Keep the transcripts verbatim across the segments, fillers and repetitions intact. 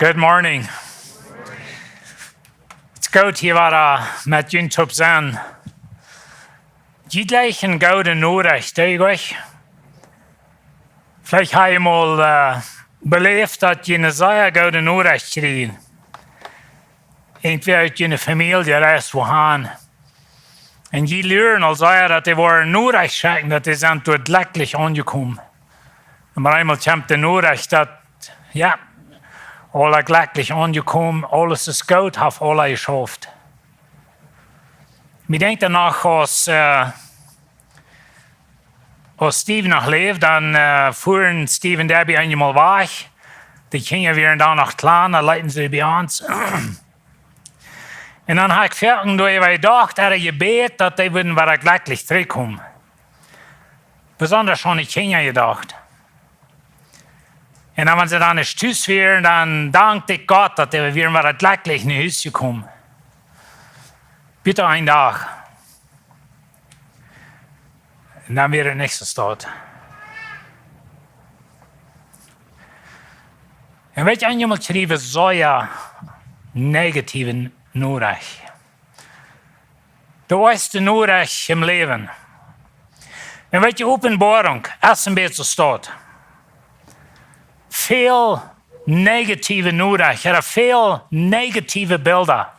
Good morning. It's good hia wada met junt toop sennen. Jie jlikjen goode Norecht, denkj ekj. Veleicht hab jie mol, äh, beläft, daut jie eene sea goode Norecht kjrieen. Irjentwäa ut june Famielje reist wuahan. Un jie luren aul sea, daut dee woaren Norecht schekjen, daut dee sent doa jlekjlich aunjekomen. Un mau eemol kjemt de Norecht, daut, jo, aula jlekjlich aunjekomen, aules es goot, haft aula jeschauft. Mie denkjt doa noch, aus, äh, aus Steve noch läwd, dan, äh, fuaren Steve un Debbie eenjemol wajch. De Kjinja wieren dan noch kjlien, dan leeten see bie ons. Un dan hab ekj foaken doa äwa jedocht, äa Jebäd, daut dee wudden wada jlekjlich trigjkomen. Besonda aun de Kjinja jedocht. Un dan, wan see dan ieescht tus wieren, dan dankt ekj Gott, daut dee wieren wada jlekjlich no Hus jekomen. Bat een Dach. Un dan wia et nich soo stoakj. Un weet jie, eenjemol kjrie wie sea negative Norecht. De oajchste Norecht em Läwen. Un weet jie, Openboarunk es een bät soo stoakj. Väl negative Norecht, jo, väl negative Bilda.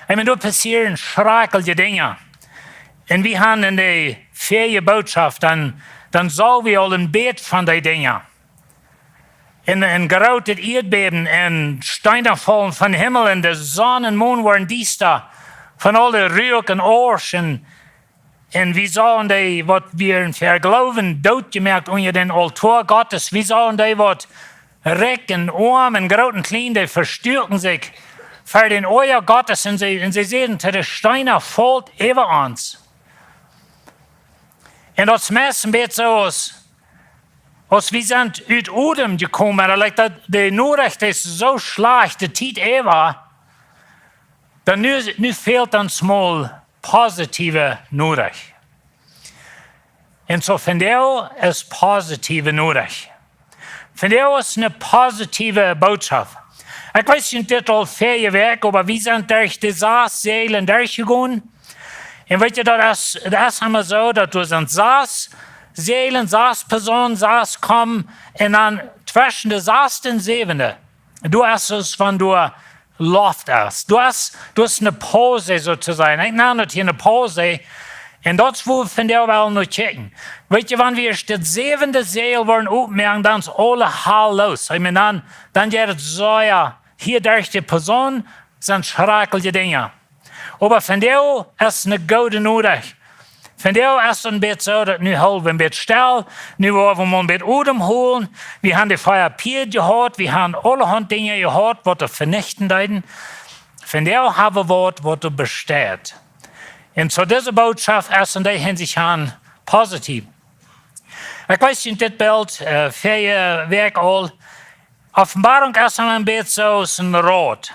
Ekj meen, doa passieren schrakjelje Dinja. Un wie haben en de väaje Bootschoft, dan, dan sagen wie aul een bät von dee Dinja. Un, un grootet Ieedbäben un Steena faulen vom Himmel un de Sonn un Mon woaren diesta, von aul de Ruak un Asch un, un wie sagen dee, waut wieren fa äa Gloowen dootjemoakt unja dän Altoa Gottes. Wie sagen dee, waut rikj un oam un groot un kjlien, dee vestuaken sikj ver dän Oaja Gottes un see, un see säden: De Steena faulen äwa ons. Un daut es meist een bät soo aus, aus wie sent ut Odem jekomen, un daut, daut de Norecht es soo schlajcht, de Tiet äwa, dan nu, nu fält ons mol positive Norecht. Un soo vondoag es positive Norecht. Vondoag es eene positive Bootschoft. Ekj weet nich, dit aul väaje Wäakj, oba wie sent derch de sas Sälen derchjegonen. Un weet jie, daut es, daut es emma soo, daut doa sent sas Sälen, sas Persoonen, sas komen, un dan tweschen de saste un säwende, doa es et, wan doa Loft es. Doa es, doa es eene Paus, soo to sajen. Ekj nan daut hia eene Paus. Un daut es, wua wie vondoag wellen no kjikjen. Weet jie, wan wie ieescht daut säwende Säl woaren opmoaken, dan es aule Hal loos. Ekj meen, dan, dan jeit et soo, jo, hia derch de Persoon sent schrakjelje Dinja. Oba vondoag es eene goode Norecht. Vondoag es et een bät soo, daut nu hoolen wie een bät stell, nu woa wie mol een bät Odem hoolen. Wie haben de Fia Pieed jehaut, wie haben aulahaunt Dinja jehaut, waut doa venichten deeden. Vondoag haben wie waut, waut doa besteit. Un soo dise Bootschoft es en dee Hinsicht aun positiv. Ekj wees junt dit Bilt, äh, väaje Wäakj aul. Openboarunk es dan een bät soo aus een Rad.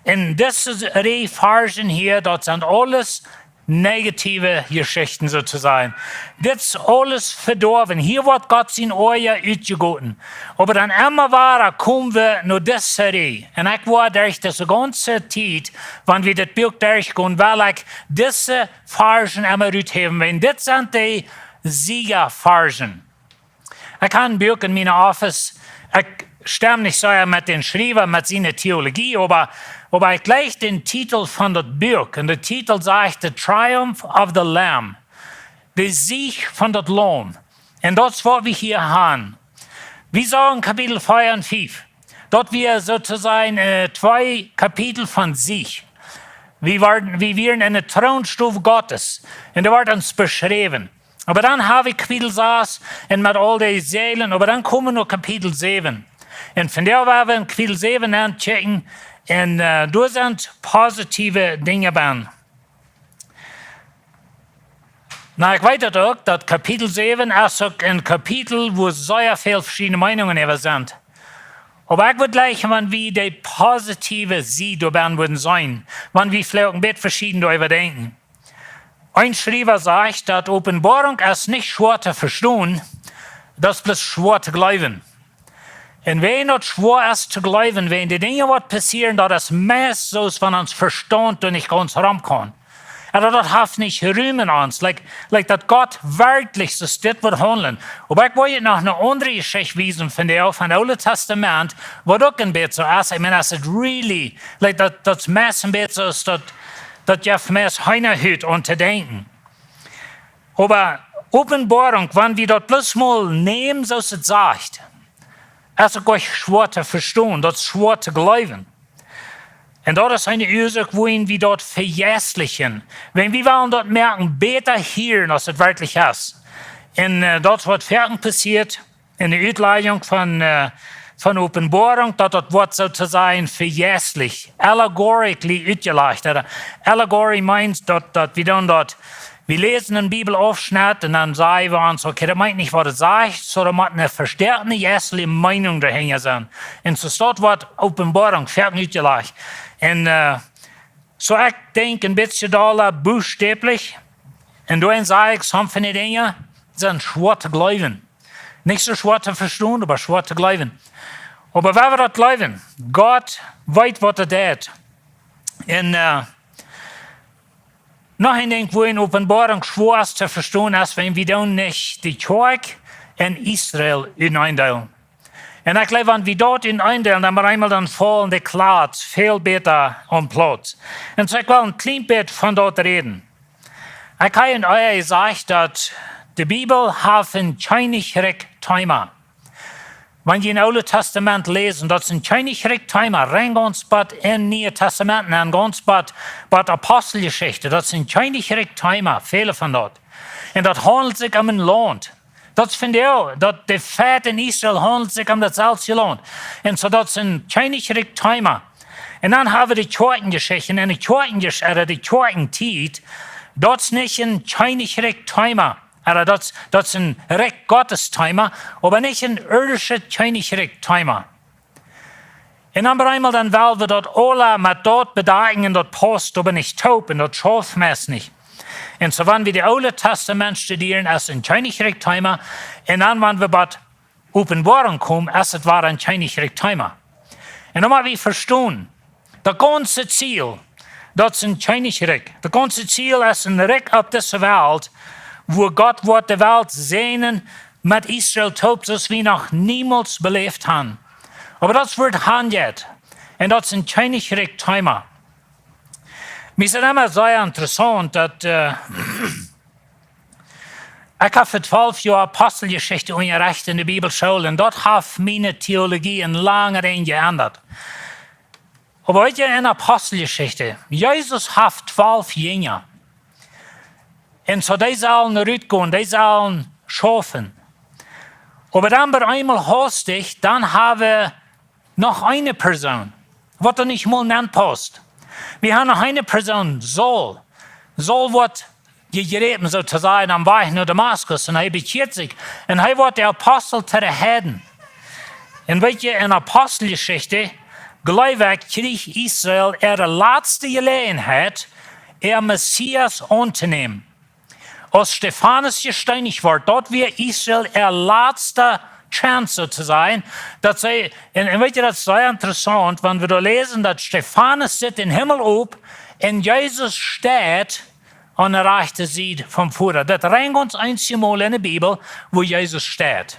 Un dise Rieej Varschen hia, daut sent aules negative Jeschichten, soo to sajen. Dit es aules vedoawen. Hia woat Gott sien Oaja utjegoten. Oba dan emma wada komen wie no dise Rieej. Un ekj woa derch dise gaunze Tiet, wan wie dit Buak derchgonen, well ekj dise Varschen emma ruthäwen. Wan dit sent de Sieja-Varschen. Ekj hab een Buak en mienen Office. Ekj stem nich soo met dän Schriewa, met siene Theologie, oba, oba ekj jleich dän Titel von daut Buak. Un de Titel sajcht The Triumph of the Lamb. De Sieg von daut Laum. Un daut es, waut wie hia haben. Wie sagen Kapitel vea un fief. Daut wia soo to sajen, äh, twee Kapitel von Sieg. Wie wieren, wie wieren en de Troonstow Gottes. Un doa woat ons beschräwen. Oba dan hab wie Kapitel sas un met aul dee Sälen, oba dan komen wie no Kapitel säwen. Un vondoag woa wie en Kapitel säwen aunchecken un, äh, doa sent positive Dinja bie. Nu, ekj weet daut uk, daut Kapitel säwen es uk een Kapitel, wua sea väl veschiedne Meinungen äwa sent. Oba ekj wudd jleichen, wan wie de positive Sied doabie wudden seenen, wan wie veleicht een bät veschieden doaräwa denkjen. Een Schriewa sajcht, daut Openboarunk es nich schwoa to vestonen, daut es bloos schwoa to jleewen. Un wan daut schwoa es to gleewen, wan de Dinja waut passieren, daut es meist soo aus wan ons Vestaunt doa nich gaunz rom kaun. Un daut, daut haft nich Rum en ons. Like, like daut Gott werkjlich soo dit woat haundlen. Oba ekj well junt noch eene aundre Jeschicht wiesen von de, von daut Oole Tastament, waut uk een bät soo es. I mean, es it really, like daut, daut es meist een bät soo aus daut, daut jeft meist Heenahut aun to denkjen. Oba Openboarunk, wan wie daut bloos mol nämen, soo aus et sajcht, es uk uk schwoa to vestonen, daut es schwoa to gleewen. Un daut es eene Uasoak, wuarom wie daut vejeistlichen. Wan wie wellen daut moakjen bäta hieren, aus et werkjlich es. Un, äh, daut es waut foaken passieet en de Utlajunk von, äh, von Openboarunk, daut daut woat soo to sajen vejeistlicht, allegorically utjelajcht. Ooda allegory means daut, daut wie dan daut, wie läsen een Bibelaufschnett un dan sajen wie ons, okay, daut meent nich waut et sajcht, soo daut mott eene vestoakjende jeistliche Meenunk doahinja sennen. Un soo es daut waut Openboarunk foaken utjelajcht. Un, äh, soo ekj denkj een bät dolla buchstäblich. Un doaromm saj ekj, some von de Dinja sent schwoa to gleewen. Nich soo schwoa to vestonen, oba schwoa to gleewen. Oba wan wie daut gleewen, Gott weet waut hee deit. Un, äh, noch een Dinkj, woo en Openboarunk schwoa es to vestonen, es wan wie dan nich de Kjoakj en Israel uteneen deelen. Un ekj jleew, wan wie daut uteneen deelen, dan opp eemol dan faulen de Kjlaats väl bäta aum Plauz. Un soo ekj well een kjlien bät von daut räden. Ekj hab ea jesajcht daut de Bibel haft een Kjennichrikj Thema. Wan jie em Oolen Tastament läsen, daut es een Kjennichrikj Thema, rein gaunz bat em Nieen Tastament, un gaunz bat, bat Aposteljeschicht, daut es een Kjennichrikj Thema, väle von daut. Un daut haundelt sikj om een Launt. Daut es von de, daut de Fäad en Israel haundelt sikj om daut selwje Launt. Un soo daut es een Kjennichrikj Thema. Un dan hab wie de Kjoakjenjeschicht, un de Kjoakjenjesch-, ooda de Kjoakjentiet, daut es nich een Kjennichrikj Thema. Ooda daut, daut es een Rikj Gottes Thema, oba nich een ieedischet Kjennichrikj Thema. Un dan opp eemol dan well wie daut aula met daut bedakjen un daut pausst oba nich toop un daut schauft meist nich. Un soo wan wie daut Oole Tastament studieren, es een Kjennichrikj Thema, un dan wan wie bat Openboarunk komen, es et wada een Kjennichrikj Thema. Un dan mott wie vestonen, daut gaunze Ziel, daut es een Kjennichrikj. Daut gaunze Ziel es een Rikj opp dise Welt, wua Gott woat de Welt säajnen met Israel toop, soo aus wie noch niemols beläft haben. Oba daut woat han jet. Un daut es een Kjennichrikj Thema. Mie es et emma sea interessaunt daut, äh, ekj hab fa twalf Joa Aposteljeschicht unjarecht en de Bibelschool un daut haft miene Theologie een langen Enj jeendat. Oba weet jie, en Aposteljeschicht, Jesus haft twalf Jinja. Un soo dee sellen rutgonen, dee sellen schaufen. Oba dan opp eemol haustich, dan hab wie noch eene Persoon, waut doa nich mol nenn pausst. Wie haben noch eene Persoon, Saul. Saul woat jejräpen, soo to sajen, aum Wajch no Damaskus, un hee bekjieet sikj. Un hee woat de Apostel to de Heiden. Un weet jie, en Aposteljeschicht, jleew ekj, kjrieech Israel äare latste Jeläajenheit, äa Messias auntonämen. Aus Stefanus jesteenicht wort, daut wia Israel äa latsta chance, soo to sajen. Daut see, un, un weet jie, daut es sea interessaunt, wan wie doa läsen, daut Stefanus sitt em Himmel opp un Jesus steit aun de rajchte Sied vom Voda. Daut es rein gaunz eensje Mol en de Bibel, wua Jesus steit.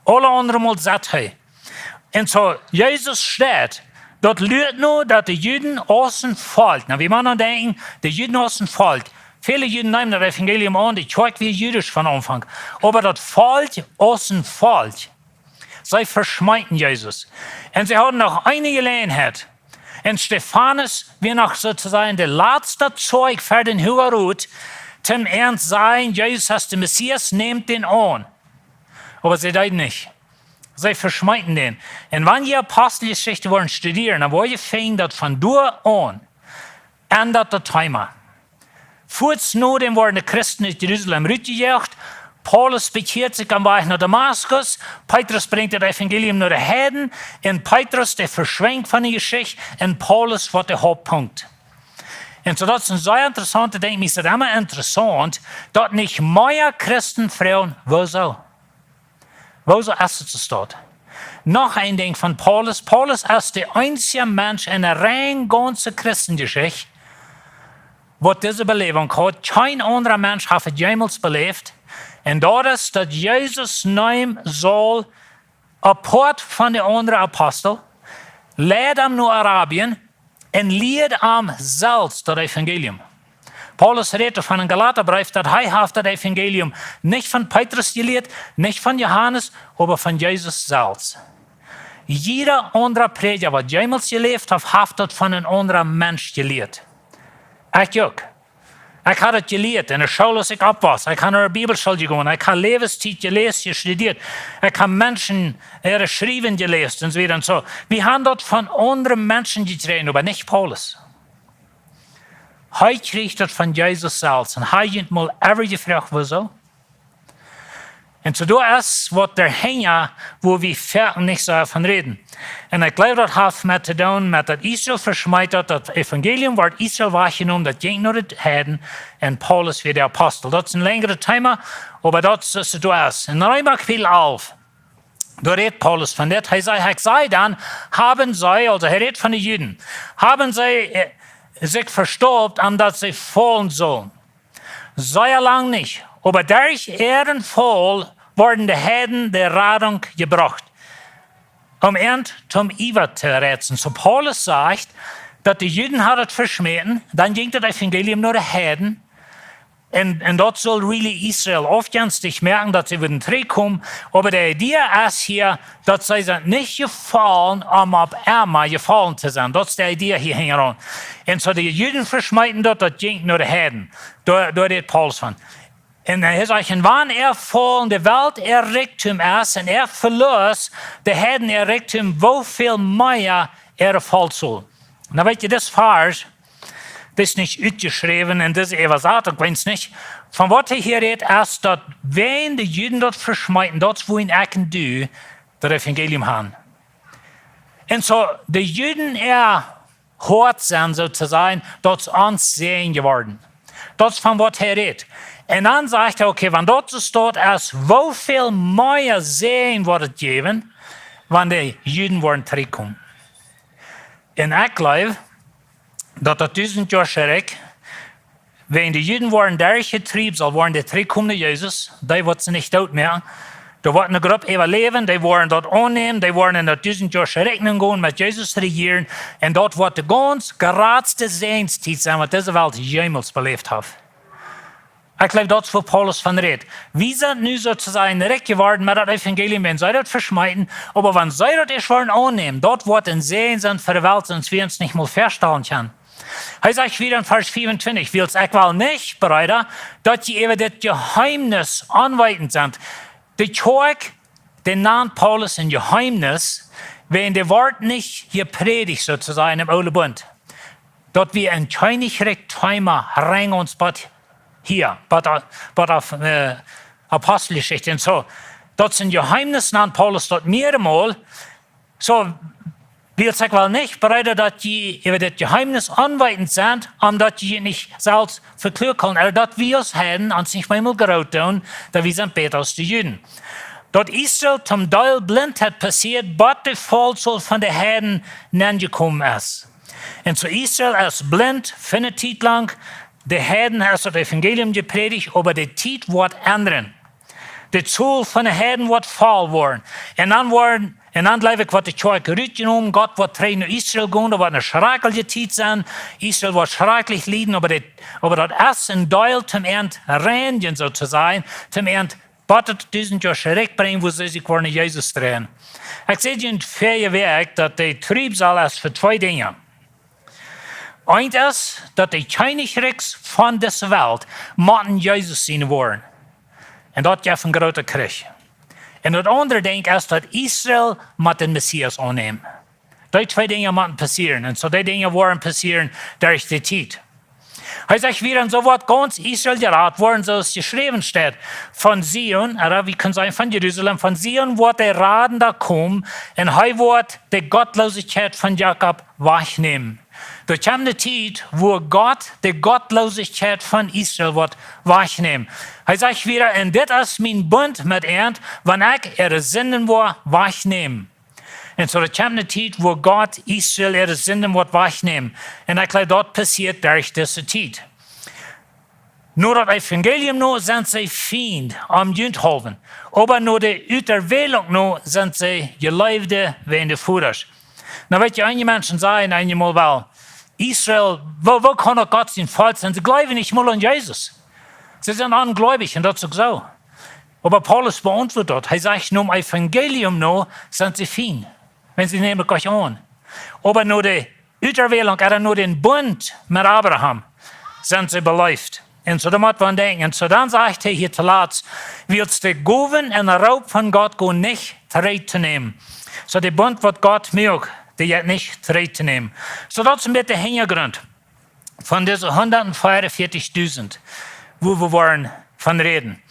Aule aundre Mol sitt hee. Un soo, Jesus steit, daut luat no daut de Juden aus een Volkj, nu, wie motten denkjen, de Juden aus een Volkj. Väle Juden neemen daut Evangelium aun, de Kjoakj wia jüdisch von Aunfank. Oba daut Volkj aus een Volkj, see veschmeeten Jesus. Un see hauden noch eene Jeläajenheit. Un Stefanus wia noch, soo to sajen, de latsta Zeug fa dän Huagen Rot, toom an sajen, Jesus es de Messias, nämt dän aun. Oba see deeden nich. See veschmeeten dän. Un wan jie Aposteljeschicht woaren studieren, dan woa jie finjen, daut von doa aun endat daut Thema. Fuaz no däm worden de Christen ut Jerusalem rutjejoacht. Paulus bekjieet sikj aum Wajch no Damaskus. Petrus brinjt daut Evangelium no de Heiden. Un Petrus, dee veschwinjt von de Jeschicht. Un Paulus woat de Hauptpunkt. Un soo, daut es een sea interessauntet Dinkj. Mie es et emma interessaunt, daut nich mea Christen froagen, wuasoo? Wuasoo es et soo? Noch een Dinkj von Paulus. Paulus es de eensje Mensch enne rein gaunze Christenjeschicht, waut dise Beläwunk haud. Kjeen aundra Mensch haft et jemols beläft. Un daut es, daut Jesus neem Saul apoat von de aundre Apostel, leid am no Arabien un lieed am selfst daut Evangelium. Paulus rät von em Galatabreef, daut hee haft daut Evangelium nich von Petrus jelieet, nich von Johanes, oba von Jesus selfst. Jieda aundra Prädja, waut jemols jeläft haft, haft daut von een aundra Mensch jelieet. Ekj uk. Ekj haud daut jelieet enne School, aus ekj oppwoss. Ekj haud no de Bibelschool jegonen. Ekj haud Läwenstiet jeläst, jestudieet. Ekj haud Menschen äare Schriewen jeläst un soo wieda un soo. Wie haben daut von aundre Menschen jekjräajen, oba nich Paulus. Hee kjrieech daut von Jesus selfst. Un hee haft mol ever jefroacht, wuarom? Un soo, daut es waut doa hinja, wua wie foaken nich soo von räden. Un ekj jleew, daut haft met to doonen met daut Israel veschmeet daut, daut Evangelium wort Israel wajchjenomen, daut jinkj no de Heiden un Paulus wia de Apostel. Daut es een lenjret Thema, oba daut es, daut es. En Reema Kapitel alf, doa rät Paulus von dit. Hee sajcht, ekj saj dan, haben see, aulsoo hee rät von de Juden, haben see, äh, sikj vestaupt, om daut see faulen sullen? Sea lang nich, oba derch äaren Faul worden de Heiden de Radunk jebrocht, om an toom Iewa to reizen. Soo Paulus sajcht, daut de Juden hauden daut veschmäten, dan jinkj daut Evangelium no de Heiden. Un, un daut sull really Israel aufjenstich moaken, daut see wudden trigjkomen. Oba de Idee es hia, daut see sent nich jefaulen, om opp emma jefaulen to sennen. Daut es de Idee hia hinjaraun. Un soo de Juden veschmeeten daut, daut jinkj no de Heiden. Doa, doa rät Paulus von. Un hee sajcht, un wan äa Faulen de Welt äa Rikjdom es, un äa Veloss de Heiden äa Rikjdom, woo väl mea äa Faul sull. Nu weet jie, dit Varsch, dit es nich utjeschräwen en dise Äwasatunk, weens nich. Von waut hee hia rät, es daut wan de Juden daut veschmeeten, daut es wua ekj un du daut Evangelium haben. Un soo, de Juden äa Hoat sennen, soo to sajen, daut es ons Säajen jeworden. Daut es von waut hee rät. Un dan sajcht hee, okay, wan daut soo steit, es woo väl mea Säajen woat et jäwen, wan de Juden woaren trigjkomen. Un ekj jleew, daut daut dusent Joa Rikj, wan de Juden woaren derchjetriewen, soo woaren dee trigjkomen no Jesus, dee woat see nich doot moaken. Doa woat eene Grupp äwaläwen, dee woaren daut aunnämen, dee woaren en daut dusent Joa Rikj gonen, met Jesus rejieren, un daut woat de gaunz jratste Säajenstiet sennen, waut dise Welt jemols beläft haft. Ekj jleew, daut es wua Paulus von rät. Wie sent nu soo to sajen rikj jeworden met daut Evangelium, wan see daut veschmeeten, oba wan see daut ieescht woaren aunnämen, daut woat een Säajen sennen fa de Welt, soo aus wie ons nich mol väastalen kjennen. Hee sajcht wada en Varsch veeauntwintich, wiels ekj well nich, Breeda, daut jie äwa dit Jeheemnis onweetend sent. De Kjoakj, dee nant Paulus een Jeheemnis, wiels dee wort nich jeprädicht, soo to sajen, em Oolen Bunt. Daut wia een Kjennichrikj Thema, rein ons bat hia, bat, bat opp, äh, Aposteljeschicht un soo. Daut es een Jeheemnis, nant Paulus daut mearemol. Soo, wiels ekj well nich, Breeda, daut jie äwa dit Jeheemnis onweetend sent, om daut jie nich selfst vekloagen, ooda daut wie aus Heiden ons nich mol groot doonen, daut wie sent bäta aus de Juden. Daut Israel toom Deel Blintheit passieet, bat de Faul sull von de Heiden nenjekomen es. Un soo Israel es blint fa eene Tiet lang, de Heiden es daut Evangelium jeprädicht, oba de Tiet woat endren. De Tol von de Heiden woat voll woaren. Un dan woaren, un dan jleew ekj, woat de Kjoakj rutjenomen, Gott woat trigj no Israel gonen, daut woat eene schrakjliche Tiet sennen. Israel woat schrakjlich lieden, oba dit, oba daut es een Deel toom an reinjen, soo to sajen, toom an bat daut dusent Joa Rikj brinjen, wua see sikj woaren no Jesus dreien. Ekj säd junt väaje Wäakj, daut de Triebsal es fa twee Dinja. Eent es, daut de Kjennichrikjs von dise Welt motten Jesus siene woaren. Un daut jeft een groota Kjrich. Un daut aundre Dinkj es, daut Israel mott dän Messias aunnämen. Dee twee Dinja motten passieren. Un soo dee Dinja woaren passieren derch de Tiet. Hee sajcht wada, un soo woat gaunz Israel jerat woaren, soo aus jeschräwen steit. Von Zion, ooda wie kjennen sajen, von Jerusalem, von Zion woat de Radenda komen, un hee woat de Gottlosigkeit von Jakob wajchnämen. Doa kjemt eene Tiet, wua Gott de Gottlosigkeit von Israel woat wajchnämen. Hee sajcht wada, un dit es mien Bunt met an, wan ekj äare Sinden woa wajchnämen. Un soo, daut kjemt ne Tiet, wua Gott Israel äare Sinden woat wajchnämen. Un ekj jleew, daut passieet derch dise Tiet. No daut Evangelium no sent see Fiend om junt haulwen, oba no de Uterwählunk no sent see Jeleewde wäajen de Vodasch. Nu weet jie, eenje Menschen sajen eenjemol: "Well, Israel, woo, woo kaun daut Gott sien Volkj sennen? See jleewen nich mol aun Jesus. See sent onjleewich un daut es uk soo." Oba Paulus beauntwuat daut. Hee sajcht: "Nom Evangelium no sent see Fiend, wan see nämen Gott aun. Oba no de Uterwählunk, ooda no dän Bunt met Abraham, sent see beleeft." Un soo, doa mott wie aun denkjen. Un soo, dan sajcht hee hia toolatst: "Wiels de Gowen un Roop von Gott gonen nich trigj to nämen." Soo, de Bunt, waut Gott muak, dee jeit nich trigj to nämen. Soo, daut es een bät de Hinjagrunt von dise hundatveeaunvieetichdusent, wua wie woaren von räden.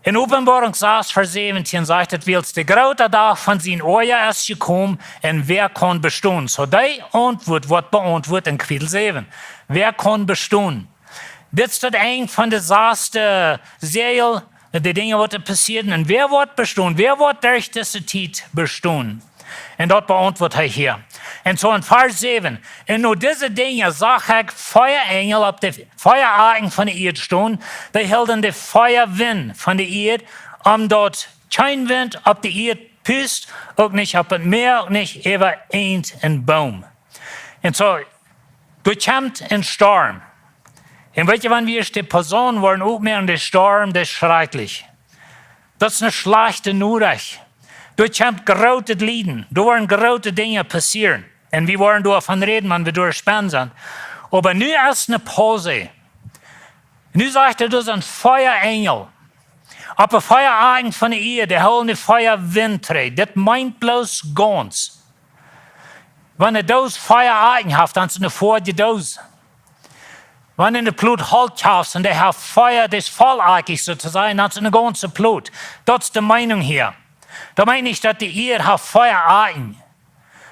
En Openboarunk sas, Varsch säwentieen sajcht et: "Wiels de groota Dach von sien Oaja es jekomen, un wäa kaun bestonen?" Soo, dee Auntwuat woat beauntwuat en Kapitel säwen. Wäa kaun bestonen? Dit es daut Enj von de saste Säajel, de Dinja, waut doa passieeden. Un wäa woat bestonen? Wäa woat derch dise Tiet bestonen? Un daut beauntwuat hee hia. Un soo en Varsch säwen: "Un no dise Dinja sach ekj vea Enjel opp de vea Akjen von de Ieed stonen, dee hilden de vea Wind von de Ieed, om daut kjeen Wind opp de Ieed pust, uk nich opp daut Mäa, uk nich äwa eent een Boom." Un soo, doa kjemt een Storm. Un weet jie, wan wie ieescht de Posaun woaren oppmoaken, de Storm, dee es schrakjlich. Daut es ne schlajchte Norecht. Doa kjemt grootet Lieden. Doa woaren groote Dinja passieren. Un wie woaren doa von räden, wan wie doa spend sent. Oba nu es ne Paus. Nu sajcht hee, doa sent vea Enjel opp de vea Akjen von de Ieed, dee hoolen de vea Wind trigj. Dit meent bloos gaunz. Wan ne Doos vea Akjen haft, dan es et ne foadje Doos. Wan du ne Plot Holt kjafst un dee haft vea, dee es voll Akjen, soo to sajen, dan es et ne gaunze Plot. Daut es de Meenunk hia. Daut meent nich, daut de Ieed haft vea Akjen.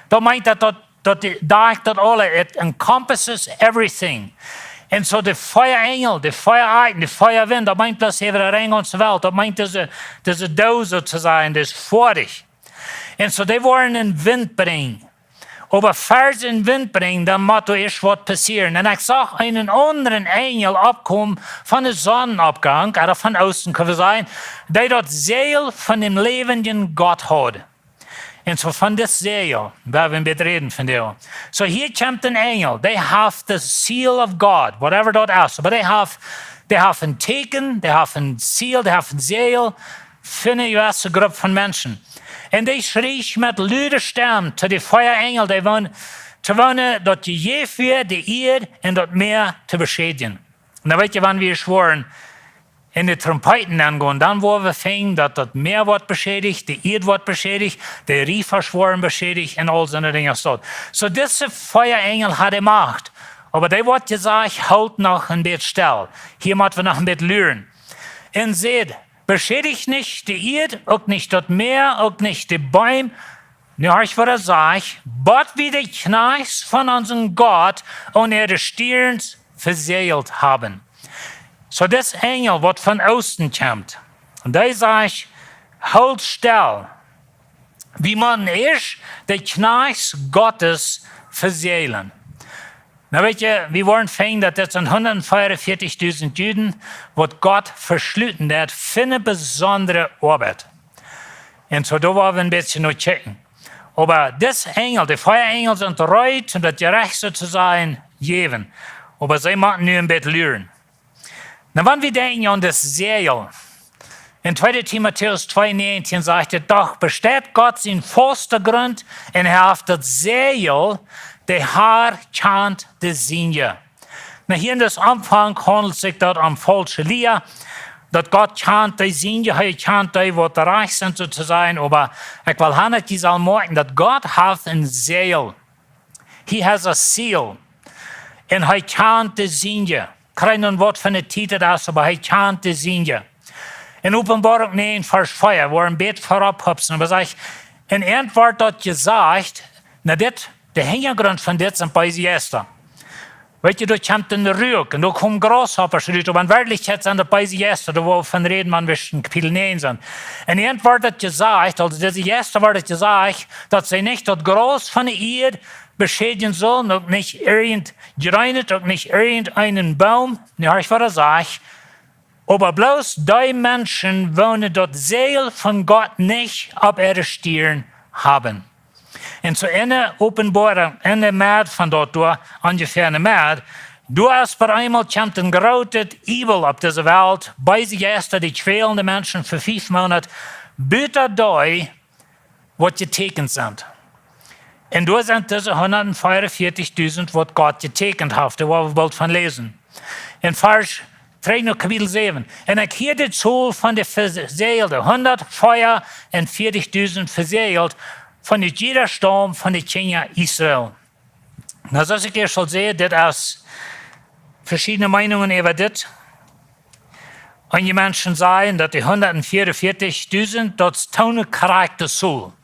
Daut meent, daut, daut, daut dee, daut, daut aule, it encompasses everything. Un soo de vea Enjel, de vea Akjen, de vea Wind, daut meent bloos äwa de gaunze Welt. Daut meent dise, dise Doos, soo to sajen, dee es foadich. Un soo, dee woaren een Wind brinjen. Oba ea see een Wind brinjen, dan mott doa ieescht waut passieren. Un ekj sach eenen aundren Enjel oppkomen von de Sonnoppgank, ooda von Oosten, kjenn wie sajen, dee daut Säajel von däm läwendjen Gott haud. Un soo von dit Säajel, woa wie een bät räden vondoag. Soo, hia kjemt een Enjel, dee haft de seal of God, whatever daut es, oba dee haft, dee haft een Tieekjen, dee haft een seal, dee haft een Säajel, fa ne jewesse Grupp von Menschen. Un dee schrieech met lude Stemm to de vea Enjel, dee woonen, to woonen daut jejäft wia, de Ieed un daut Mäa to beschädjen. Un dan weet jie, wan wie schwoaren en de Trompeeten aungonen, dan woa wie finjen, daut daut Mäa woat beschädicht, de Ieed woat beschädicht, de Riefasch woaren beschädicht un aul soone Dinja aus daut. Soo, dise vea Enjel hauden Macht, oba dee woat jesajcht: "Hoolt noch een bät stell. Hia mott wie noch een bät luren." Un säd: "Beschädicht nich de Ieed, uk nich daut Mäa, uk nich de Beem." Nu horcht, waut hee sajcht: "Bat wie de Kjnajchts von onsen Gott aun äare Stierns vesäajelt haben." Soo, dis Enjel, waut von Oosten kjemt, un dee sajcht: "Hoolt stell. Wie motten ieescht de Kjnajchts Gottes vesäajlen." Nu weet jie, wie woaren finjen, daut dit sent hundatveeaunvieetichdusent Juden, waut Gott veschluten haft fa ne besondre Oabeit. Un soo, doa woa wie een bät no kjikjen. Oba dis Enjel, de vea Enjel sent reed, om daut Jerecht, soo to sajen, jäwen. Oba see motten nu een bät luren. Nu, wan wie denkjen aun daut Säajel, en tweede Timotäus twee näajentieen sajcht et: "Doch besteit Gott sien fausta Grunt un hee haft daut Säajel, de Har kjant de Sienje." Nu, hia en disen Aunfank haundelt sikj daut om faulsche Lia, daut Gott kjant de Sienje, hee kjant dee, waut rajcht sent, soo to sajen, oba ekj well han, daut jie sellen moakjen, daut Gott haft een Säajel. He has a seal. Un hee kjant de Sienje. Kjeen aun waut fa ne Tiet et es, oba hee kjant de Sienje. En Openboarunk näajen, Varsch vea, woa wie een bät verop hupsen, oba sajcht: "Un an woat daut jesajcht", nu dit, de Hinjagrunt von dit sent beese Jeista. Weet jie, doa kjemt een Ruak un doa komen Grasshoppasch rut, oba en Werkjlichkjeit sent daut beese Jeista, doa woo wie von räden, wan wie en Kapitel näajen sent. Un an wort daut jesajcht, aulsoo dise Jeista wort daut jesajcht, daut see nich daut Graus von de Ieed beschädjen sullen, uk nich irjent Jreenet, uk nich irjent eenen Boom, nä, ekj woa sajen, oba bloos dee Menschen, woone daut Säajel von Gott nich opp äare Stirn haben. Un soo enne Openboarunk, enne Med von daut doa, onjefäa enne Med, doa es opp eemol kjemt een grootet Übel opp dise Welt, beese Jeista, dee kjwälen de Menschen fa fief Moonat, buta dee, waut jeteekjent sent. Un doa sent dise hundat vea un vieetich dusent, waut Gott jeteekjent haft, doa woa wie boolt von läsen. En Varsch dree no Kapitel säwen. Un ekj hieed de Tol von de Vesäajelte, hundat vea un vieetich dusent vesäajelt, von jieda Staum von de Kjinja Israel. Nu, soo aus ekj ieescht aul säd, dit es veschiedne Meenungen äwa dit. Eenje Menschen sajen, daut dee hundat vea un vieetich dusent, daut es too ne krakjte Tol.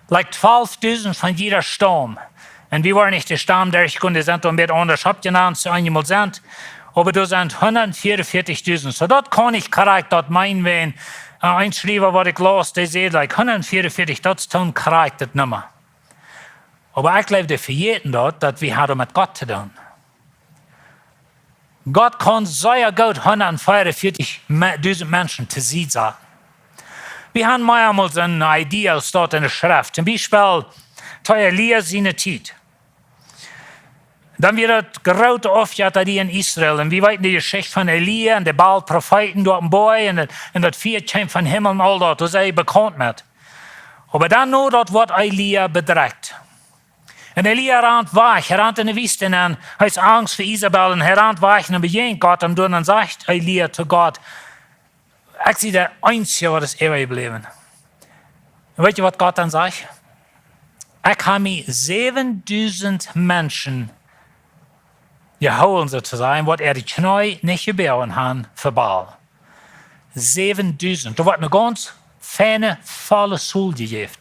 Like twalf dusent von jieda Staum. Un wie woaren nich de Staum derchgonen, dee sent doa een bät aundasch oppjenant, soo eenjemol sent. Oba doa sent hundat vea un vieetich dusent. Soo daut kaun nich krakjt daut meenen, wan, äh, een Schriewa, waut ekj laus, dee säd, like, hundat vea un vieetich, daut es too ne krakjte Numma. Oba ekj jleew, dee vejäten daut, daut wie haben met Gott to doonen. Gott kaun sea goot hundat vea un vieetich Me-, dusent Menschen to Sied saten. Wie haben mau eemol soone Idee aus daut enne Schreft. Toom Biespel, to Elia siene Tiet. Dan wia daut groote Aufjettarie en Israel. Un wie weeten de Jeschicht von Elia un de Baal Profeeten doa oppem Boajch un daut, un daut Fia kjeem von Himmel un aul daut. Doa sent jie bekaunt met. Oba dan no daut woat Elia bedrekjt. Un Elia rant wajch, hee rant enne Wiest nenn, hee haft Angst fa Isebel un hee rant wajch un dan bejäajent Gott am doa un dan sajcht Elia to Gott: "Ekj sie de eensje, waut es äwajebläwen." Un weet jie, waut Gott dan sajcht? "Ekj hab mie säwen dusent Menschen jehoolen, soo to sajen, waut äare Kjnee nich jebäajen haben fa Baal." Säwen dusent. Doa woat ne gaunz feine, volle Tol jejäft.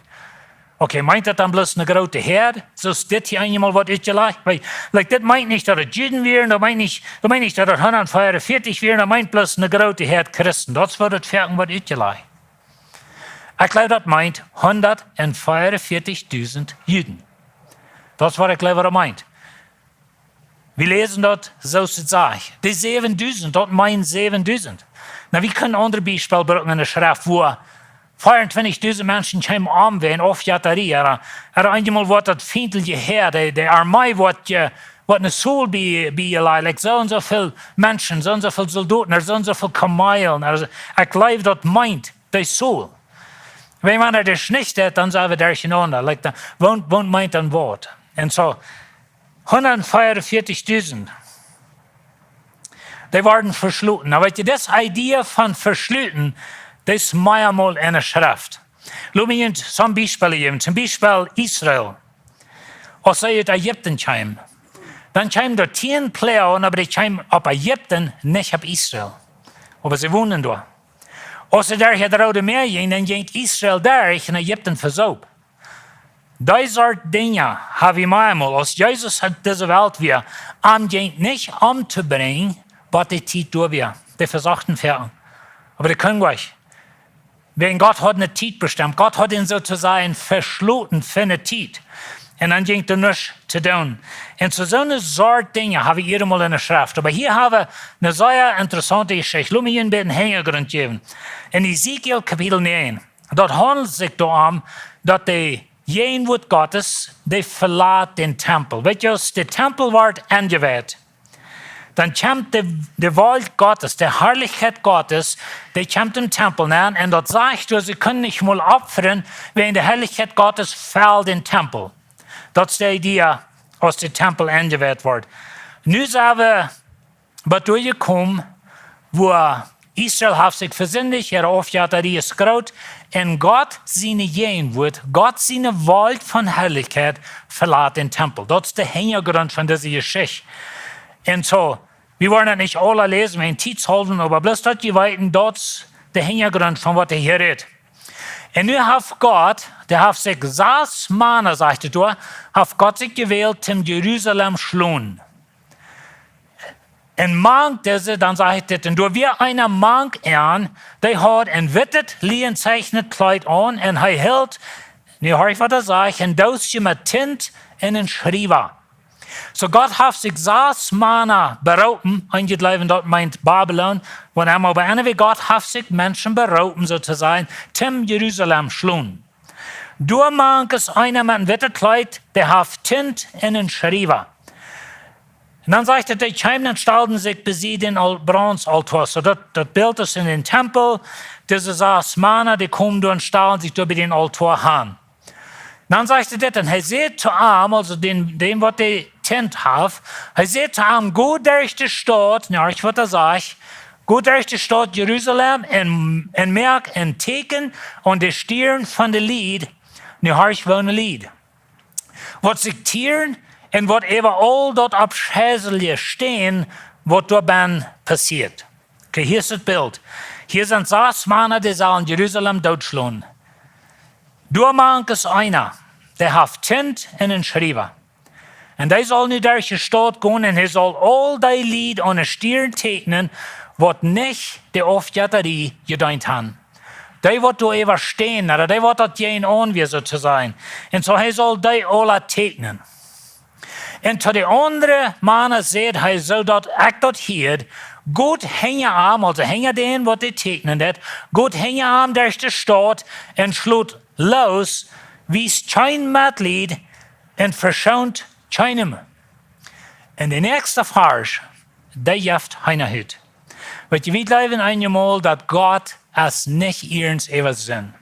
Okay, meent daut dan bloos ne groote Häad? Soo aus dit hia eenjemol woat utjelajcht? Wiels, like, dit meent nich, daut et Juden wieren, daut meent nich, daut meent nich, daut et hundat vea un vieetich wieren, daut meent bloos ne groote Häad Christen. Daut es waut et foaken woat utjelajcht. Ekj jleew, daut meent hundat vea un vieetich dusent Juden. Daut es waut ekj jleew, waut et meent. Wie läsen daut, soo aus et sajcht. De säwen dusent, daut meent säwen dusent. Nu, wie kjennen aundre Biespel brucken enne Schreft, wua vea un twintich dusent Menschen kjeemen om wäajen Aufjettarie, ooda, ooda eenjemol woat daut fientliche Häa, de, de Armee woat je, woat ne Tol bie, bie je lei, like, soo un soo väl Menschen, soo un soo väl Soldoten, ooda soo un soo väl Kamelen, ooda, ekj jleew, daut meent de Tol. Wan wie daut nich doonen, dan sent wie derchenaunda, like, dan, waut, waut meent dan waut? Un soo, hundat vea un vieetich dusent. Dee worden veschloten. Nu, weet jie, dise Idee von veschloten, dee es mau eemol enne Schreft. Lot mie junt soone Biespel jäwen. Toom Biespel Israel. Aus see ut Ägipten kjeemen, dan kjeemen doa tieen Ploagen, oba dee kjeemen opp Ägipten, nich opp Israel. Oba see wonden doa. Aus see derch daut Roode Mäa jinjen, dan jinkj Israel derch un Ägipten vesoop. Dee Sort Dinja hab wie mau eemol, aus Jesus opp dise Welt wia, am jinkj nich omtobrinjen, waut de Tiet doa wia. Dee vesochten foaken. Oba dee kunnen nich. Wäajen Gott haud ne Tiet bestemt. Gott haud an soo to sajen veschloten fa ne Tiet. Un dan jinkj doa nuscht to doonen. Un soo, soone Sort Dinja hab wie hia eemol enne Schreft. Oba hia hab wie ne sea interessaunte Jeschicht. Lot mie een bät Hinjagrunt jäwen. En Hesekiel Kapitel näajen. Daut haundelt sikj doarom, daut de Jäajenwuat Gottes, dee velat dän Tempel. Weet jie, aus de Tempel woat enjewieet, dan kjemt de, de Wolkj Gottes, de Harlichkjeit Gottes, dee kjemt em Tempel nenn, un daut sajcht, see kunnen nich mol opfren, wäajen de Harlichkjeit Gottes felt dän Tempel. Daut es de Idee, aus de Tempel enjewieet woat. Nu sent wie bat doa jekomen, wua Israel haft sikj vesindicht, äare Aufjettarie es groot, un Gott siene Jäajenwuat, Gott siene Wolkj von Harlichkjeit velat dän Tempel. Daut es de Hinjagrunt von dise Jeschicht. Un soo, wie woaren daut nich aula läsen, wäajen Tiet haulwen, oba bloos daut jie weeten, daut es de Hinjagrunt von waut hee hia rät. Un nu haft Gott, dee haft sikj sas Mana, sajcht et doa, haft Gott sikj jewält, toom Jerusalem schlonen. Un mank dise, dan sajcht dit, un doa wia eena mank an, dee haud een wittet lienenzeichnat Kjleet aun, un hee hilt, nu horch waut hee sajcht, een Doosje met Tint un een Schriewa. Soo Gott haft sikj sas Mana beroopen, eenje jleewen daut meent Babilon, wan emma, oba anyway, Gott haft sikj Menschen beroopen, soo to sajen, toom Jerusalem schlonen. Doa mank es eena met een wittet Kjleet, dee haft Tint un een Schriewa. Un dan sajcht et, dee kjeemen un stalden sikj bie dän Al-, Bronzealtoa. Soo daut, daut Bilt es en dän Tempel, dise sas Mana, dee komen doa un stalen sikj doa bie dän Altoa han. Dan sajcht et dit, un hee säd to am, aulsoo dän, dän waut de Tint haft, hee säd to am: "Go derch de Staut", nu horch waut hee sajcht, "go derch de Staut Jerusalem un, un moak een Tieekjen aun de Stieren von de Lied", nu horch, woone Lied, "waut sikj tieren un waut äwa aul daut aufscheiselje stänen, waut doa bennen passieet." Okay, hia es daut Bilt. Hia sent sas Mana, dee sellen Jerusalem dootschlonen. Doa mank es eena, dee haft Tint un een Schriewa. Un dee saul nu derch de Staut gonen un hee saul aul dee Lied aun de Stieren tieekjnen, waut nich de Aufjettarie jedeent han. Dee waut doa äwa stänen, ooda dee waut daut jäajen aun wia, soo to sajen. Un soo hee saul dee aula tieekjnen. Un to de aundre Mana säd hee, soo daut ekj daut hieed: "Got hinja am", aulsoo hinja dän waut dee tieekjnen deed, "got hinja am derch de Staut un schlot loos, wiest kjeen Metlied un veschoont kjeenem." Un de näakjste Varsch, dee jeft Heenahut. Weet jie, wie jleewen eenjemol, daut Gott es nich ernst äwa Sind.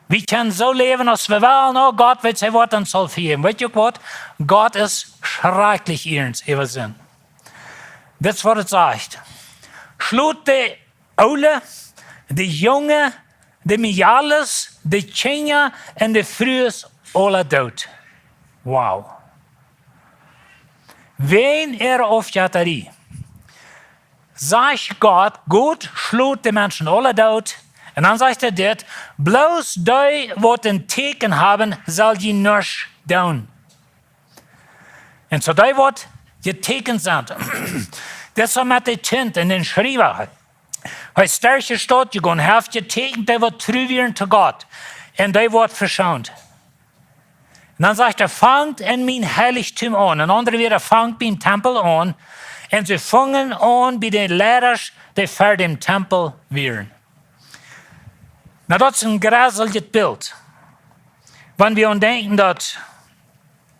Wie kjennen soo läwen aus wie wellen, oh, Gott weet, hee woat ons aul vejäwen. Weet jie uk waut? Gott es schrakjlich ernst äwa Sind. Dit es waut et sajcht: "Schlot de Oole, de Junge, de Mejales, de Kjinja un de Frues aula doot." Wow. Wäajen äare Aufjettarie, sajcht Gott, Gott schlot de Menschen aula doot. Un dan sajcht hee dit: "Bloos dee waut een Tieekjen haben, sell jie nuscht doonen." Un soo dee waut jetieekjent sent, dit es met de Tint un dän Schriewa. Hee es derch de Staut jegonen, hee haft jetieekjent dee waut tru wieren to Gott, un dee woat veschoont. Un dan sajcht hee: "Fangt en mien Heilichtum aun." En aundre Wieed, fangt biem Tempel aun. Un see fungen aun bie de Leidasch, dee ver däm Tempel wieren. Nu, daut es een jreseljet Bilt. Wan wie aun denkjen, daut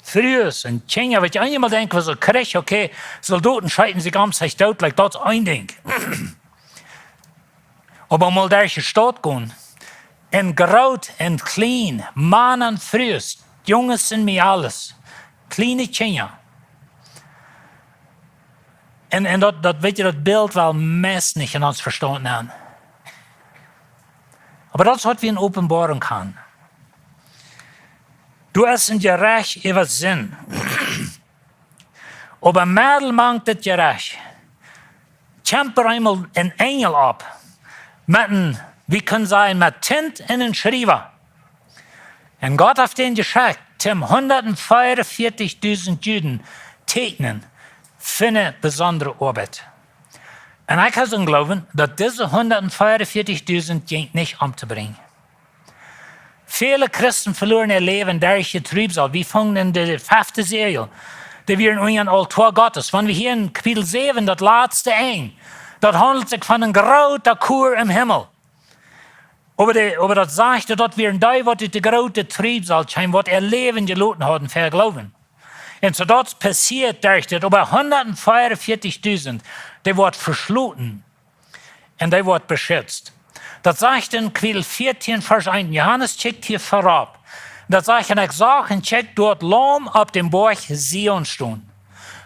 Frues un Kjinja, weet jie, eenjemol denkj wie soo: Kjrich, okay, Soldoten scheeten sikj om sikj doot, like, daut es een Dinkj. Oba mol derch de Staut gonen, un groot un kjlien, Mana un Frues, Junges un Mejales, kjliene Kjinja. Un, un daut, daut, weet jie, daut Bilt well meist nich en ons Vestaunt nenn. Oba daut es waut wie en Openboarunk han. Doa es een Jerecht äwa Sind. Oba medden mank daut Jerecht kjemt eenmol een Enjel opp, met een, wie kjennen sajen, met Tint un een Schriewa. Un Gott haft dän jeschekjt, toom hundatveeaunvieetich dusent Juden tieekjnen fa eene besondre Oabeit. Un ekj kaun soo jleewen, daut dise hundatveeaunvieetich dusent jinkj nich om to brinjen. Väle Christen veluaren äa Läwen derch de Triebsal. Wie fungen en de fefte Säajel, dee wieren unja een Altoa Gottes. Wan wie hia en Kapitel säwen, daut latste Enj, daut haundelt sikj von een groota Chor em Himmel. Oba de, oba daut sajcht, daut wieren dee, waut ut de groote Triebsal kjeemen, waut äa Läwen jeloten hauden fa äa Gloowen. Un soo daut passieet derch dit, oba hundatveeaunvieetich dusent, dee woat veschloten un dee woat beschitzt. Daut sajcht en Kapitel vieetieen, Varsch eent. Johanes kjikjt hia verop. Daut sajcht: "Un ekj sach un kjikj, doa daut Laum opp däm Boajch Zion stonen."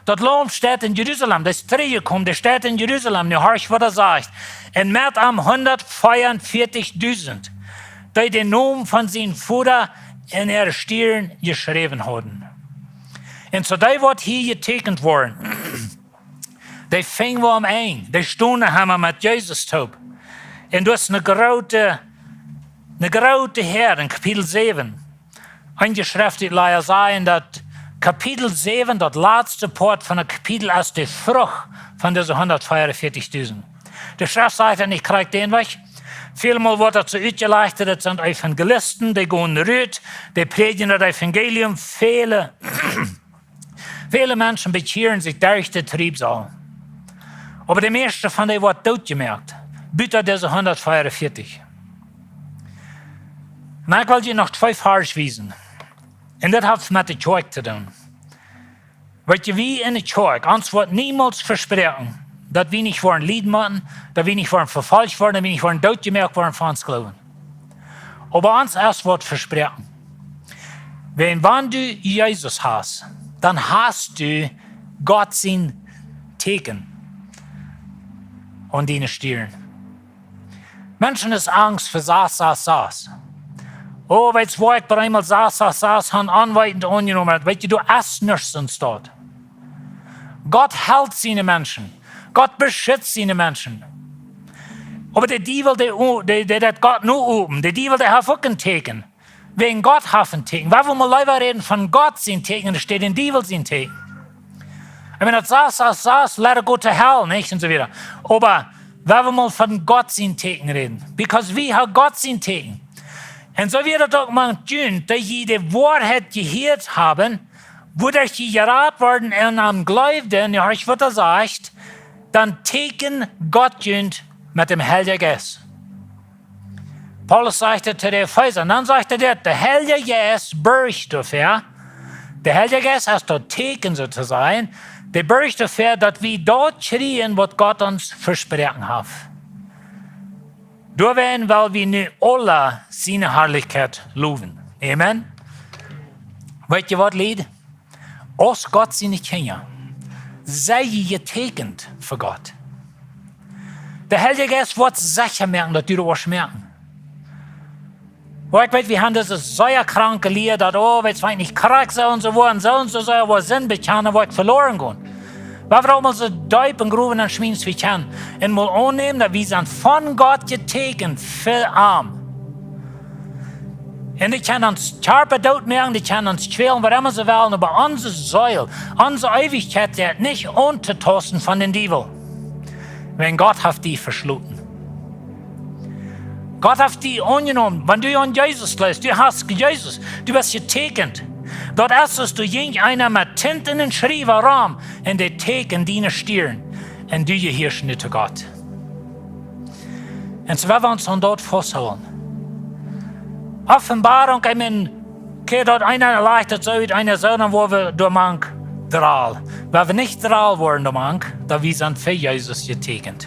Daut Laum steit en Jerusalem, daut es trigjjekomen, daut steit en Jerusalem, nu horch waut hee sajcht: "Un met am hundatveeaunvieetich dusent, dee dän Nomen von sienen Voda en äare Stieren jeschräwen hauden." Un soo dee, waut hia jetieekjent worden, dee fungen wie aum Enj, dee stonen emma met Jesus toop. Un doa es eene groote, eene groote Häad en Kapitel säwen. Eenje Schreftleeja sajen, daut Kapitel säwen, daut latste Poat von daut Kapitel, es de Frucht von dise hundatveeaunvieetichdusent. De Schreft sajcht daut nich krakjt dän Wajch. Välmol woat daut soo utjelajcht, daut sent Evangelisten, dee gonen rut, dee prädjen daut Evangelium. Väle, väle Menschen bekjieren sikj derch de Triebsal. Oba de mieeschte von dee woat dootjemoakt, buta dise hundatveeaunvieetich. Un ekj well junt noch twee Varsch wiesen. Un daut haft met de Kjoakj to doonen. Weet jie, wie enne Kjoakj, ons woat niemols vesproaken, daut wie nich woaren lieden motten, daut wie nich woaren vefolcht woaren, daut wie nich woaren dootjemoakt woaren fa ons Gloowen. Oba ons es waut vesproaken. Wan, wan du Jesus hast, dan hast du Gott sien Tieekjen aun diene Stirn. Menschen es Angst fa sas sas sas. Oh, weetst, woo ekj bie eemol sas sas sas han onweetend aunjenomen. Weetst, du hast nuscht sien Staut. Gott helt siene Menschen. Gott beschützt siene Menschen. Oba de Diewel, dee, dee, dee deit Gott nu open. De Diewel, dee haft uk een Tieekjen. Wäajen Gott haft een Tieekjen. Wie wellen mol leewa räden von Gott sien Tieekjen, aus de Diewel sien Tieekjen. Ekj meen, daut sas sas sas, let it go to hell, nich? Un soo wieda. Oba wie wellen mol von Gott sien Tieekjen räden. Because wie haben Gott sien Tieekjen. Un soo wia daut uk mank junt, dee jie de Woarheit jehieet haben, wuaderch jie jerat worden un aun am jleewden, jo, ekj wudd daut sajen, dan tieekjend Gott junt met däm Heiljen Jeist. Paulus sajcht daut to de Efeesa. Un dan sajcht hee daut, de Heilje Jeist borcht doafäa. De Heilje Jeist es daut Tieekjen, soo to sajen. Dee borcht doafäa, daut wie daut kjrieen, waut Gott ons vesproaken haft. Doawäajen well wie nu aula siene Harlichkjeit lowen. Amen. Weetst du waut, Lied? Aus Gott siene Kjinja sie jie jetieekjent fa Gott. De Heilje Jeist woat secha moaken, daut du daut woascht moaken. Oba ekj weet, wie haben dise sea kranke Lia, daut, oh, weetst, wan ekj nich krakjt soo un soo woa un soo un soo, soo woa Sind bekjanen, woa ekj veloren gonen. Wie wellen mol soo deep enn Growen enschmieten aus wie kjennen. Un mol aunnämen, daut wie sent von Gott jetieekjent fa am. Un dee kjennen ons Kjarpa dootmoaken, dee kjennen ons kjwälen, waut emma see wellen, oba onse Seel, onse Eewichkjeit es nich auntotausten von dän Diewel. Wäajen Gott haft die veschloten. Gott haft die aunjenomen. Wan du aun Jesus jleefst, du hast Jesus, du best jetieekjent. Daut es, aus du jinkj eena met Tint un een Schriewa rom un dee tieekjend diene Stirn. Un du jehieescht nu to Gott. Un soo, wie wellen ons aun daut fausthoolen. Openboarunk, ekj meen, krakjt daut eena lajcht daut soo ut, eena soo, dan woa wie doamank droll. Wan wie nich droll woaren doamank, dan wie sent fa Jesus jetieekjent.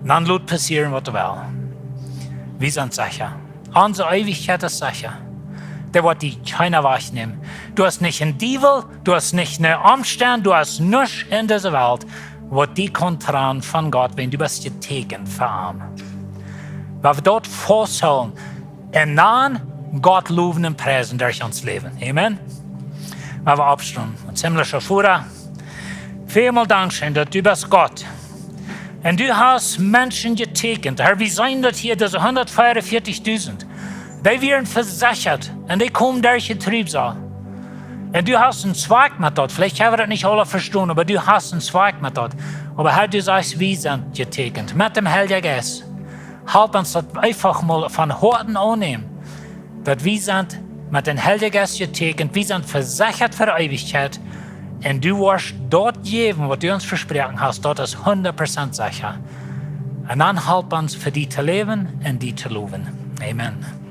Un dan lot passieren, waut well. Wie sent secha. Onse Eewichkjeit es secha. Dee woat die kjeena wajchnämen. Du hast nich een Diewel, du hast nich een Omstand, du hast nuscht enn dise Welt, waut die kaun trannen von Gott, wan du best jetieekjent fa am. Wan wie daut fausthoolen un dan Gott lowen un priesen derch ons Läwen. Amen. Wan wie oppstonen. Ons himmlischa Voda, välmol dankscheen, daut du best Gott. Un du hast Menschen jetieekjent. Herr, wie seenen daut hia, dise hundatveeaunvieetichdusent. Dee wieren vesechat. Un dee komen derch de Triebsal. Un du hast een Zwakj met daut. Veleicht hab wie daut nich aula vestonen, oba du hast een Zwakj met daut. Oba Herr, du sajchst, wie sent jetieekjent met däm Heiljen Jeist. Halp ons daut eefach mol von Hoaten aunnämen. Daut wie sent met dän Heiljen Jeist jetieekjent, wie sent vesechat fa de Eewichkjeit. Un du woascht daut jäwen, waut du ons vesproaken hast, daut es hundat Prozent secha. Un dan halp ons fa die to läwen un die to lowen. Amen.